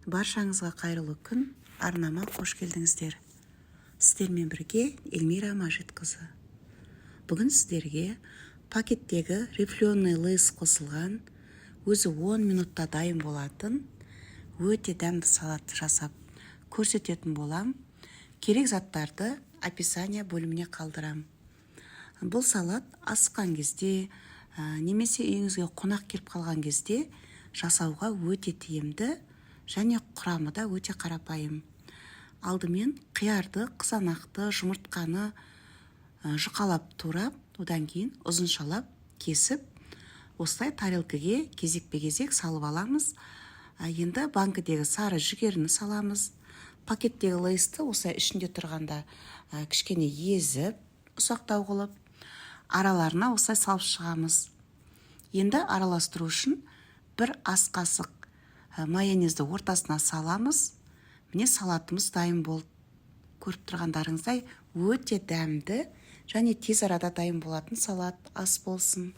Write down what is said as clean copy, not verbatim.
Баршаңызға қайырлы күн! Арнама қош келдіңіздер! Сіздермен бірге Эльмира Мажитқызы. Бүгін сіздерге пакеттегі рифленый Лейс қосылған, өзі 10 минутта дайын болатын өте дәмді салат жасап көрсететін болам. Керек заттарды описание бөліміне қалдырам. Бұл салат асыққан кезде немесе үйіңізге қонақ келіп қалған кезде жасауға өте тиімді және құрамы да өте қарапайым. Алдымен қиярды, қызанақты, жұмыртқаны жұқалап турап, одан кейін ұзыншалап кесіп, осылай тарелкіге кезекпе-кезек салып аламыз. Енді банкідегі сары жүгеріні саламыз. Пакеттегі Лейсті осылай ішінде тұрғанда кішкене езіп, ұсақтау қылып, араларына осылай салып шығамыз. Енді араластыру үшін бір ас қасық майонезді ортасына саламыз. Міне, салатымыз дайын болды. Көріп тұрғандарыңыздай, өте дәмді және тез арада дайын болатын салат. Ас болсын!